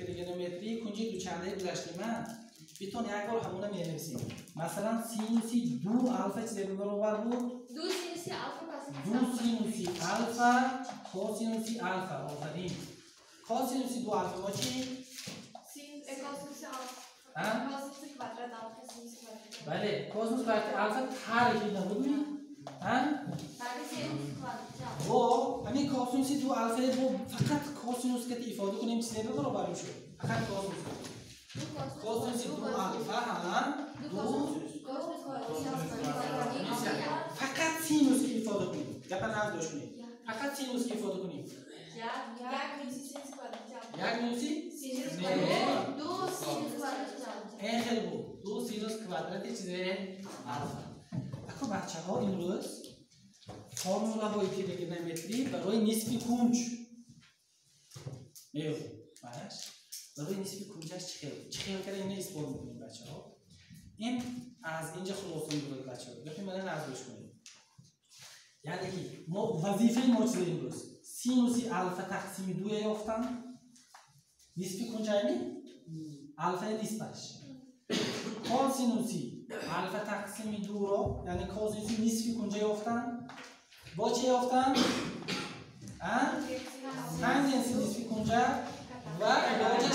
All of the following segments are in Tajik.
тригонометрии кунҷи дучандаи гузаштима битон як бор ҳамона менависем. Масалан, синуси ду алфа чизе баробар буд? Ду синуси алфа косинуси ду синуси алфа косинуси алфа. Офарин. Косинуси ду алфа мо чи? Косинуси алфа. Косинуси квадрат алфа синуси квадрат. Бале, косинус квадрати алфа тарҳи набуд ми? Бо ҳамин косинуси ду алфа бо фақат косинус ки ифода кунем чизе баробар мешуд? Фақат косинус. Косинуси ду алфа ҳам ду фақат синус ки ифода кунем. Гапа назд дошт кунем. Фақат синус ки ифода кунем. Як минуси синус квадрати алфа. Як минуси? Ду синус квадрати алфа. Ин хеле буд. Ду синус квадрати чизе алфа. Ако бачаҳо имрӯз формулаҳои тригонометрӣ барои нисфи кунҷ меёбем. Баш? Барои нисфи кунҷаш чӣ хел? Чӣ хел карда ина исбот мекунем бачаҳо? Ин аз инҷа хулоса мебурад бачаҳо. Гапи мана назд кунед. Яъне ки мо вазифаи мо чизе имрӯз? Синуси алфа тақсими дуя ёфтан. Нисфи кунҷайми? Алфаи нисфаш. Косинуси алфа тақсими дуро, яъне косинуси нисфи кунҷа ёфтан. Бо чӣ ёфтан? Тангенси нисфи кунҷа ва илоҷа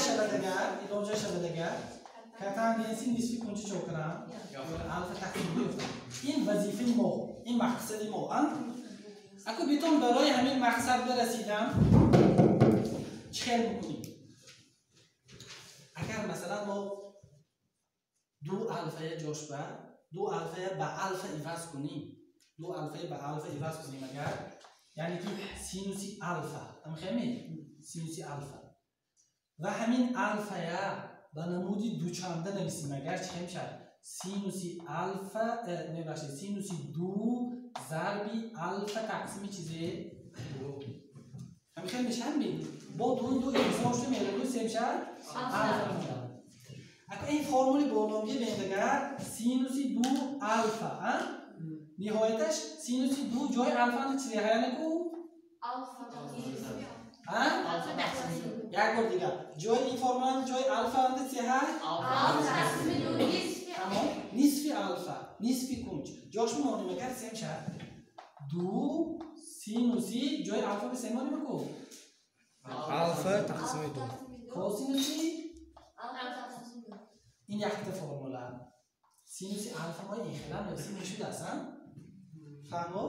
шавад агар катангенси нисфи кунҷа чо кунам? Алфа тақсими ду ёфтан. Ин вазифаи мо, ин мақсади мо. Ако битон барои ҳамин мақсад барасидам чӣ хел мекунем? Агар масалан мо ду алфая ҷош ба ду алфая ба алфа иваз кунем, ду алфая ба алфа иваз кунем агар, яъне ки синуси алфа ҳамхеми синуси алфа ва ҳамин алфая ба намуди дучанда нависем агар чӣ мешавад? Синуси алфа, мебахшед, синуси ду зарби алфа тақсими чизе ду ҳамхел мешавад ми? Бо дуи ду ихтисор шуда мераду се мешавад алфа мешавад. Ако ин формули болонгӣ бендагар синуси ду алфа, ниҳояташ синуси ду ҷои алфа чизе ҳаянаку? Як бор дигар ҷои ин формула ҷои алфа чизе ҳай? Тамом, нисфи алфа, нисфи кунҷ ҷош монем агар се мешавад ду синуси ҷои алфа ба се монем ку? Алфа тақсими ду. Косинуси ин якта формула синуси алфа мо ин хелам нависӣ мешуд асан? Фаҳмо?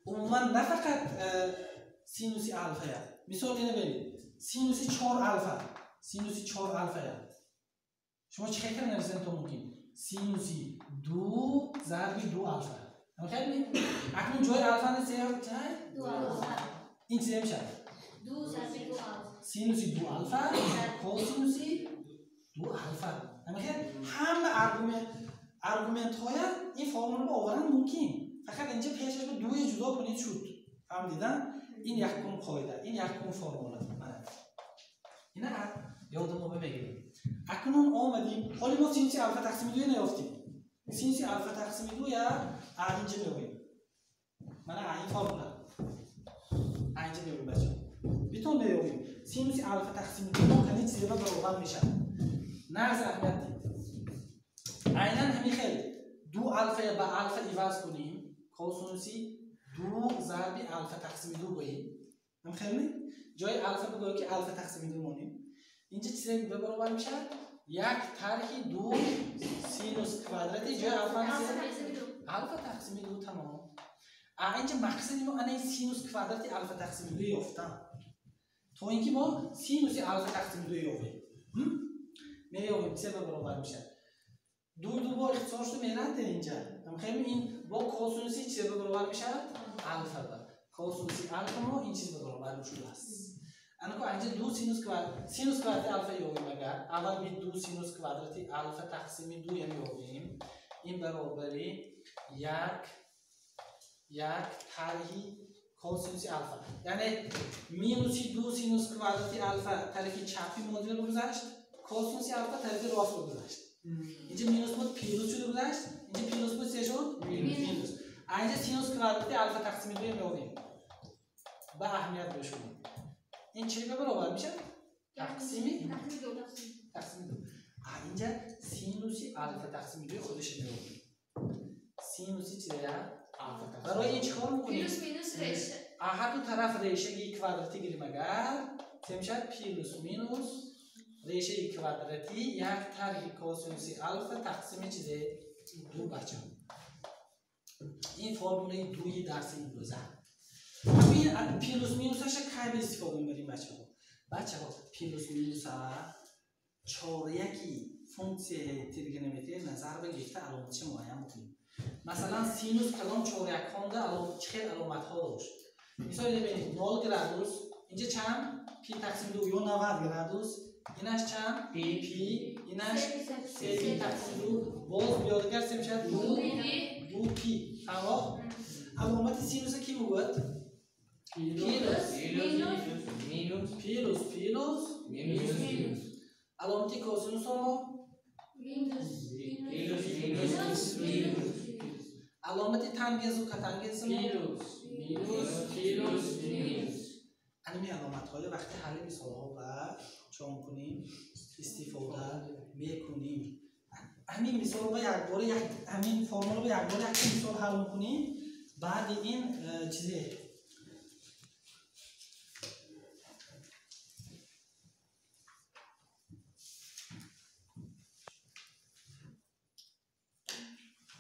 Умуман на фақат синуси алфая. Мисол ина бинед. Синуси чор алфа, синуси чор алфая. Шумо чӣ хел нависен то мумкин? Синуси ду зарби ду алфа. Ҳамхел ми? Акнун ҷои алфа не се чай? Ин чизе мешавад? Ду зарби ду алфа. Синуси ду алфа косинуси ду алфа. Ҳамхел ҳама аргументҳоя ин формуларо овардан мумкин. Фақат инҷа пешаш ба дуи ҷудо кунед шуд. Фаҳмидидан? Ин якум қоида, ин якум формула. Ина ёдам оба мегирем. Акнун омадим, ҳоли мо синуси алфа тақсими дуя наёфтем. Синуси алфа тақсими дуя инҷа меоем. Мана ин формула. Инҷа меоем бача. Битон меёбем. Синуси алфа тақсими ду мо кани чизе ба баробар мешавад. Нағз аҳамият дид. Айнан ҳамин хел ду алфая ба алфа иваз кунем, косинуси ду зарби алфа тақсими ду гӯем. Ҳам хел ми? Ҷои алфа бигӯем ки алфа тақсими ду монем. Инҷа чизе ба баробар мешавад? Як тарҳи ду синус квадрати ҷои алфа алфа тақсими ду тамом. Инҷа мақсади мо ана синус квадрати алфа тақсими ду ёфтан. То ин ки мо синуси алфа тақсими ду ёбем. Меёбем чизе ба баробар мешавад? Ду ду бо ихтисор шуда мерад инҷа. Ҳамхел ин бо косинуси чизе ба баробар мешавад? Алфа ба. Косинуси алфа мо ин чиз ба баробар шудааст. Анако инҷа ду синус квадрат, синус квадрати алфа ёбем агар, аввал би ду синус квадрати алфа тақсими ду ям ёбем. Ин баробари як тарҳи косинуси алфа. Яъне минуси ду синус квадрати алфа тарафи чапи модел гузашт, косинуси алфа тарафи рост гузашт. Инҷа минус буд, плюс шуда гузашт, инҷа плюс буд, се шуд? Минус. Инҷа синус квадрати алфа тақсими ду меёбем. Ба аҳамият бошунед. Ин чӣ ба баробар мешавад? тақсими ду. Инҷа синуси алфа тақсими дуи худаш меёбем. Синуси чия? Алфа тақсими. Барои ин чикор мекунем? Плюс минус реша. Ҳар ду тараф решаи квадратӣ гирем агар, чӣ мешавад? Плюс минус решаи квадратӣ як тарҳи косинуси алфа тақсими чизе? Ду бача. Ин формулаи дуи дарси имрӯза. Ин плюс минусаша кай ба истифода мебарем бачаҳо? Бачаҳо, плюс минуса чоряки функсияи тригонометрия назар ба гирифта аломатша муайян мекунем. Масалан, синус кадом чорякхонда чӣ хел аломатҳо дошт? Мисол бибинед, 0 градус, инҷа чанд? Пи тақсим ду ё 90 градус, инаш чанд? Пи, инаш се пи тақсим ду, боз биёдигар се мешавад ду пи. Фаҳмо? Аломати синуса ки мегӯяд? Плюс, минус, плюс, плюс, минус. Аломати косинусо мо? Минус, минус, минус. Аломати тангенсу котангенсу мо? Плюс, минус, плюс, минус. Ҳамин аломатҳои вақти ҳалли мисолҳо ва чон кунем, истифода мекунем. Ҳамин мисол ба якбора як ҳамин формула ба якбора як мисол ҳал мекунем. Баъди ин чизе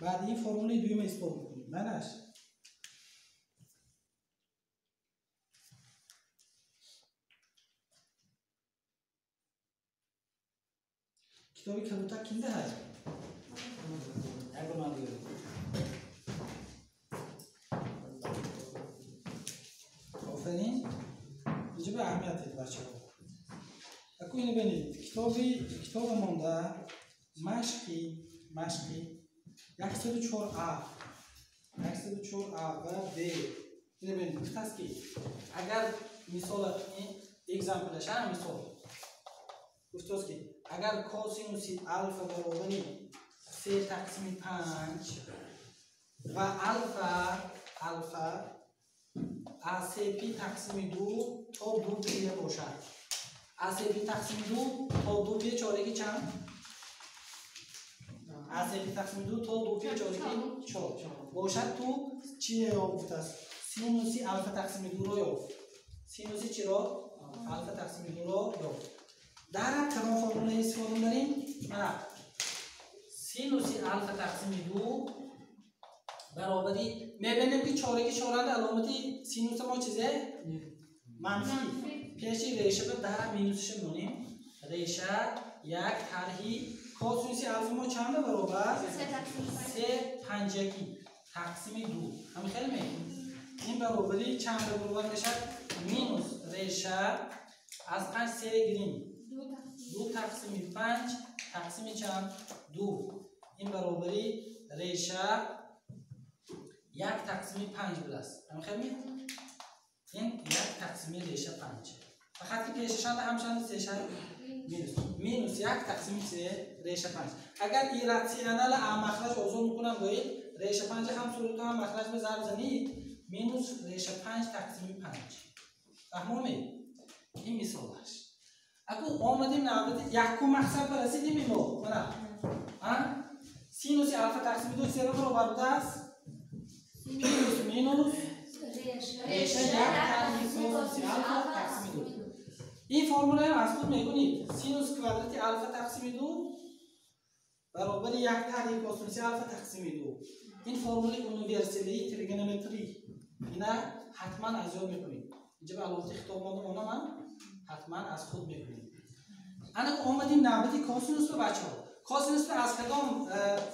баъди ин формулаи дуюма исбот мекунем. Манаш китоби кабутак кинда ҳаст? Як бор ман бигӯям. Офарин. Инҷа ба аҳамият дед бачаҳо. Аку ино бинед, китоба монда машқи 104А, 104А ва Б. Ино бинед, гуфтааст ки агар мисола ин экзамплаша мисол гуфтааст ки агар косинуси алфа баробари 3 тақсими 5 ва алфа аз 3 пи тақсими 2 то 2 пи бошад. Аз 3 пи тақсими 2 то 2 пи чораги чанд? Аз 3 пи тақсими 2 то 2 пи чораги 4 бошад, ту чӣ ёфт гуфтааст? Синуси алфа тақсими 2 ро ёфт. Синуси чиро? Алфа тақсими 2 ро ёфт. Дар кадом формула истифода мебарем? Мана синуси алфа тақсими 2 баробари мебинем ки чораги чоранда аломати синуса мо чизе? Манфӣ. Пеши реша ба дар минусша монем. Реша як тарҳи косинуси алфа мо чанда баробар? 3 панҷаки тақсими 2. Ҳамин хел ме? Ин баробари чанда баробар мешавад? Минус реша аз 5 3 гирем. 2 тақсими 5 тақсими чанд? 2. Ин баробари реша 1 тақсими 5 будааст. Ҳамин хел ме? Ин 1 тақсими реша 5. Фақат ки пешашанда ҳамчанд сеша минус. Минус 1 тақсими 3 реша 5. Агар иррационал а махраҷ озод мекунам гоед, реша 5 ҳам сурат ҳам махраҷ ба зарб занид, минус реша 5 тақсими 5. Фаҳмомед? Ин мисолаш. Аку омадем навбати якум мақсад ба расидем мо. Мана. А? Синуси алфа тақсими 2 сера баробар будааст? Плюс минус реша 1 тарҳи косинуси алфа тақсими 2. Ин формуларо аз худ мекунед. Синус квадрати алфа тақсими 2 баробари 1 тарҳи косинуси алфа тақсими 2. Ин формулаи универсалии тригонометрӣ. Ина ҳатман аз ёд мекунед. Инҷа ба аломати хитоб мондам, она ман ҳатман аз худ мекунед. Ана омадем навбати косинус ба бачаҳо. Косинус аз кадом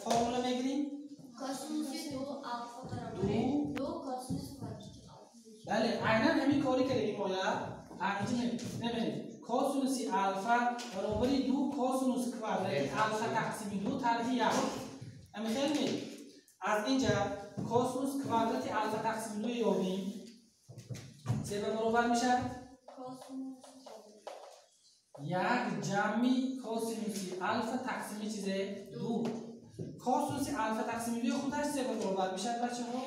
формула мегирем? Косинуси 2 алфа баробари 2 косинус квадрати алфа. Бале, айнан ҳамин кори кардагим оя. Инҷа мебинед. Косинуси алфа баробари 2 косинус квадрати алфа тақсими 2 тарҳи 1. Ҳамин хел ме? Аз инҷа косинус квадрати алфа тақсими 2 ёбем. Се ба баробар мешавад? Як ҷамъи косинуси алфа тақсими чизе? 2. Косинуси алфа тақсими 2 худаш се ба баробар мешавад бачаҳо.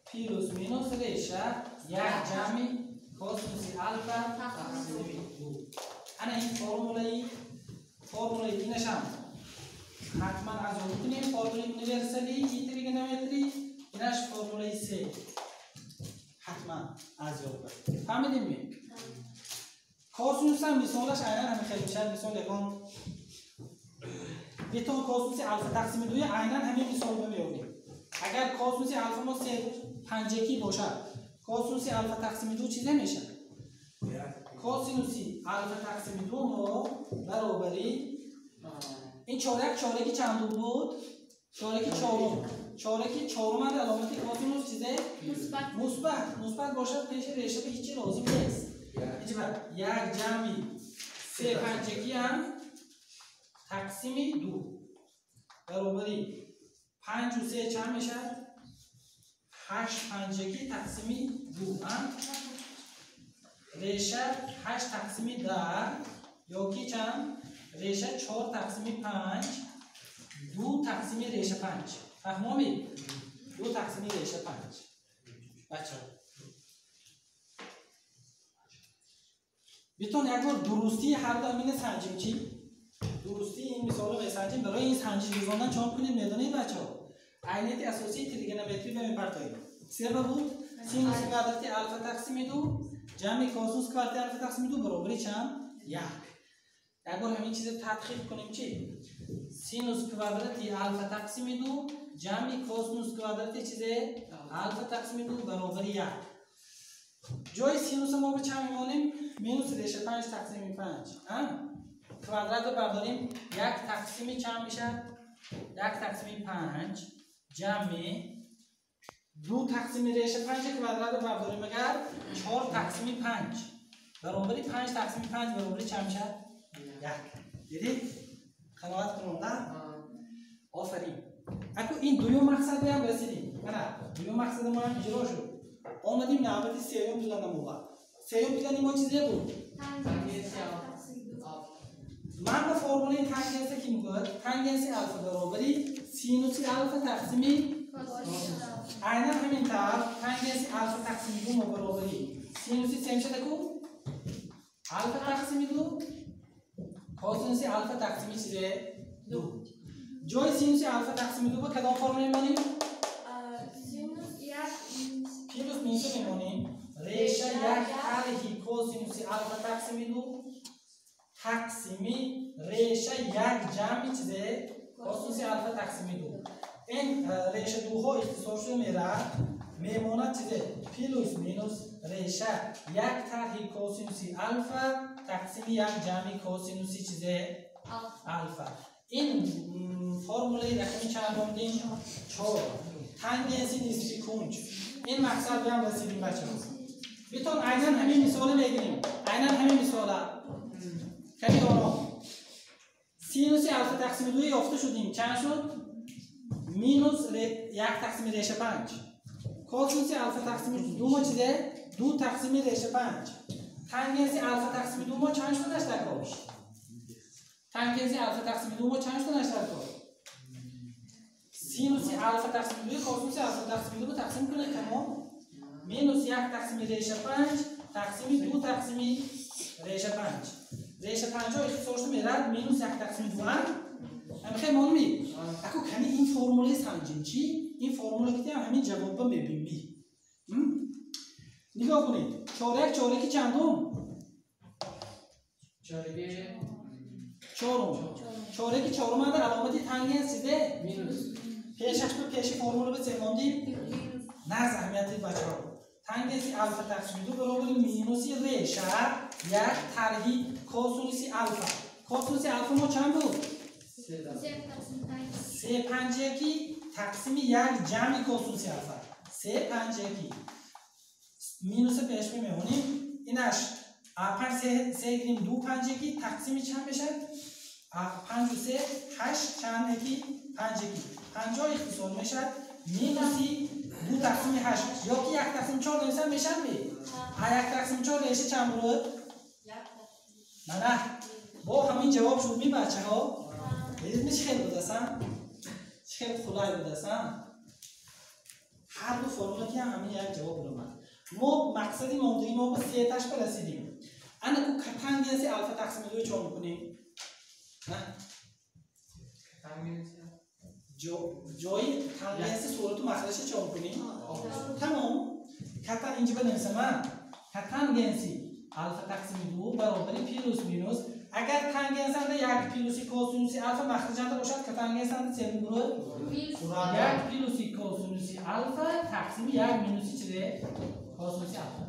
Плюс минус реша як ҷамъи косинуси алфа тақсими 2. ана ин формулаи инашам ҳатман аз ёд кунем. Формулаи универсалии тригонометрӣ инаш формулаи се ҳатман аз ёд бар. Фаҳмидем ми? Косинус ҳам мисолаш айнан ҳамин хел мешавад. Мисол ягон битон косинуси алфа тақсими дуи айнан ҳамин мисол меёбем. Агар косинуси алфа мо 3,5 бошад, косинуси алфа тақсими ду чизе мешавад? Косинуси алфа тақсими ду мо баробари ин чоряк чораки чандум буд? Чораки чорум. Чораки чорум аломати косинус чизе? Мусбат. Мусбат бошад пеши реша ба ҳеҷ лозим нест. Иҷба як ҷамъи 3,5 ҳам тақсими ду баробари 5 ва 3 чанд мешавад? 8,5 тақсими ду. Реша 8 тақсими 10 ёки чанд? Реша 4 тақсими 5 ду тақсими реша 5. Фаҳмомед? Ду тақсими реша 5. Бачаҳо битон як бор дурустии ҳар ду ҳамина санҷим. Чӣ? Дурустии ин мисолро месанҷим. Барои ин санҷиш гузарондан чон кунед медонед бачаҳо? Айнияти асосии тригонометрӣ ба мепартоем. Себа буд синус квадрати алфа тақсими ду ҷамъи косинус квадрати алфа тақсими ду баробари чанд? Як. Як бор ҳамин чизе тадқиқ кунем. Чӣ? Синус квадрати алфа тақсими ду ҷамъи косинус квадрати чизе алфа тақсими ду баробари як. Ҷои синуса мо ба чанд мемонем? Минус реша 5 тақсими 5. Квадратро бардорем, як тақсими чанд мешавад? Як тақсими 5 ҷамъи ду тақсими реша 5 квадратро бардорем агар 4 тақсими 5 баробари 5 тақсими 5 баробари чанд мешавад? Як. Дидед? Қаноат кунонда? Офарин. Аку ин дуюм мақсадам расидем. Мана дуюм мақсади мо ҳам иҷро шуд. Омадим навбати сеюм плана мо. Сеюм плани мо чизе буд? Ман ба формулаи тангенса ки мегӯяд? Тангенси алфа баробари синуси алфа тақсими айнан ҳамин тавр тангенси алфа тақсими ду мо баробари синуси се мешавад ку? Алфа тақсими ду косинуси алфа тақсими чизе? Ду. Ҷои синуси алфа тақсими ду ба кадом формула мемонем? Плюс минусо мемонем. Реша як тарҳи косинуси алфа тақсими ду тақсими реша як ҷамъи чизе? Косинуси алфа тақсими ду. Ин реша дуҳо ихтисор шуда меравад, мемонад чизе? Плюс минус реша як тарҳи косинуси алфа тақсими як ҷамъи косинуси чизе? Алфа. Ин формулаи рақами чанд омдем? 4. Тангенси нисфи кунҷ. Ин мақсад биам расидим бачаҳо. Битон айнан ҳамин мисоле мегирем. Айнан ҳамин мисола. Ками ором. Синуси алфа тақсими дуи ёфта шудим. Чанд шуд? Минус як тақсими реша 5. Косинуси алфа тақсими ду мо чизе? Ду тақсими реша 5. Тангенси алфа тақсими ду мо чанд шуд наштакор? Тангенси алфа тақсими ду мо чанд шуд наштакор? Синуси алфа тақсими дуи косинуси алфа тақсими ду тақсим кунед тамом. Минус як тақсими реша 5 тақсими ду тақсими реша 5. Реша 5 ихтисор шуда меравад минус як тақсими ду. Ҳамин монми? Аку кани ин формулаи санҷим чӣ? Ин формула ки ҳамин ҷавобба мебинӣ. Нигоҳ кунед. Чоряк чораки чандум? Чораки чорум. Чораки чорум ада аломати тангенс чизе? Минус. Пешаш ба пеши формула ба се мондим? Наз аҳамияти бачаҳо. Тангенси алфа тақсими ду баробари минуси реша як тарҳи косинуси алфа. Косинуси алфа мо чанд буд? 3,5 тақсими як ҷамъи косинуси алфа. 3,5 минуси пеш мемонем. Инаш 5 3 гирим 2 5 тақсими чанд мешавад? 5 ва 3 8 чанд яки 5 5 ихтисор мешавад минуси 2 тақсими 8 ёки 1 тақсими 4 нависам мешавад ми? 1 тақсими 4 реша чанд буд? Мана бо ҳамин ҷавоб шуд ми бачаҳо? Дидед ми чӣ хел будасан? Чӣ хел хулай будасан? Ҳар ду формула ки ҳам ҳамин як ҷавоб омад. Мо мақсади мондагӣ мо ба сеташ расидим. ана ку котангенси алфа тақсими 2 чӣ мекунем? На? Ҷои тангенси сурату махраҷа чӣ мекунем? Тамом. Ката инҷа бинависам, котангенси алфа тақсими 2 баробари плюс минус. Агар тангенсанда 1 плюси косинуси алфа махраҷанда бошад, котангенсанда чӣ мебурад? 1 плюси косинуси алфа тақсими 1 минуси чизе? Косинуси алфа.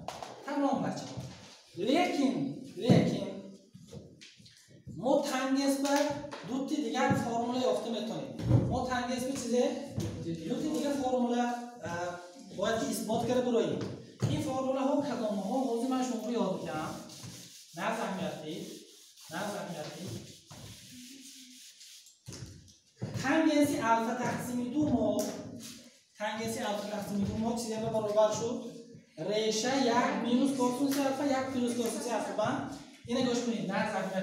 Тамом бачаҳо. Лекин мо тангенс ба дути дигар формула ёфта метавонем. Мо тангенс ба чизе? Дути дигар формула бояд ки исбот карда буроем. Ин формулаҳо кадомҳо? Ҳозир ман шуморо ёд мекунам. На аҳамиятӣ. Тангенси алфа тақсими 2 мо, тангенси алфа тақсими 2 мо чизе ба баробар шуд? Реша 1 минус косинуси алфа 1 плюс косинуси алфа ба. Ина гӯш кунед, на аҳамиятӣ.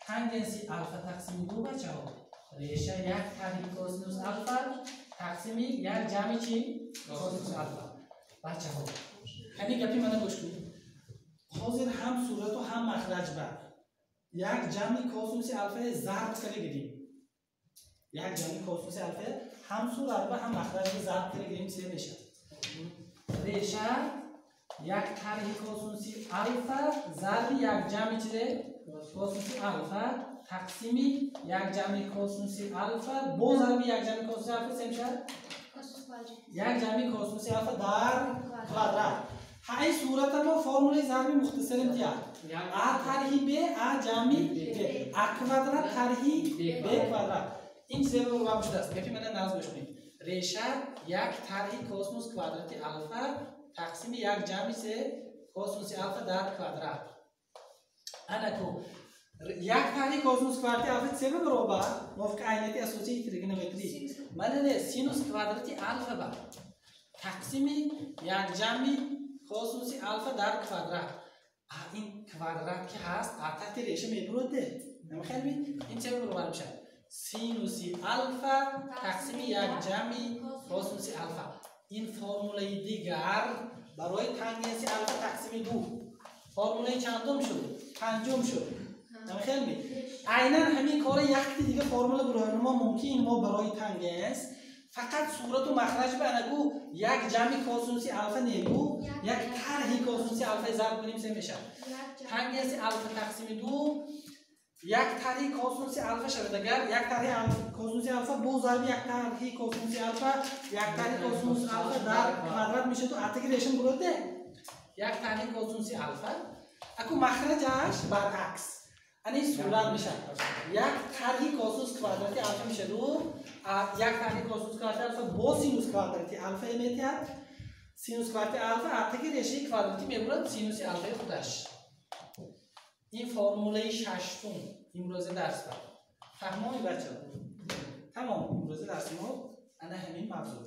Тангенси алфа тақсими 2 бачаҳо. Реша 1 тарҳи косинус алфа тақсими 1 ҷамъи чи? Косинус алфа. Бачаҳо, ҳамин гапи мана гӯш кунед. Ҳозир ҳам сурату ҳам махраҷ ба як ҷамъи косинуси алфа зарб карда гирем. Як ҷамъи косинуси алфа ҳам сурат ба ҳам махраҷ ба зарб карда гирем, чӣ мешавад? Реша як тарҳи косинуси алфа зарби як ҷамъи чизе? Косинуси алфа тақсими як ҷамъи косинуси алфа бо зарби як ҷамъи косинуси алфа чӣ мешавад? Як ҷамъи косинуси алфа дар квадрат. Ҳай сурата мо формулаи зарби мухтасар имтиёз. А тарҳи б, а ҷамъи б, а квадрат тарҳи б квадрат. Ин чизе ба баробар шудааст. Гапи мана наз гӯш кунед. Реша як тарҳи косинус квадрати алфа тақсими як ҷамъи се косинуси алфа дар квадрат. Ана ку як тарҳи косинус квадрати алфа чизе ба баробар? Мувофиқи айнияти асосии тригонометрӣ. Мана не, синус квадрати алфа ба тақсими як ҷамъи косинуси алфа дар квадрат. Ин квадрат ки ҳаст, таҳти реша мебурад. Намехел ми? Ин чӣ баробар мешавад? Синуси алфа тақсими як ҷамъи косинуси алфа. Ин формулаи дигар барои тангенси алфа тақсими 2. Формулаи чандум шуд? Панҷум шуд. Намехел ми? Айнан ҳамин кора якти дига формула барои мо мумкин мо барои тангенс фақат сурату махраҷ ба анаку як ҷамъи косинуси алфа негу, як тарҳи косинуси алфа зарб кунем, се мешавад. Тангенси алфа тақсими 2 як тарҳи косинуси алфа шавад. Агар як тарҳи косинуси алфа бо зарби як тарҳи косинуси алфа як тарҳи косинуси алфа дар квадрат мешавад, атаги реша бурад як тарҳи косинуси алфа. Аку махраҷаш баръакс. Ани сурат мешавад. Як тарҳи косинус квадрати алфа мешавад. Як тарҳи косинус квадрати алфа бо синус квадрати алфа метиҳад. Синус квадрати алфа атаги решаи квадрати мебурад синуси алфаи худаш. Ин формулаи шаштум имрӯза дарс буд. Фаҳмои бачаҳо? Тамом, имрӯза дарси мо ана ҳамин мавзӯъ.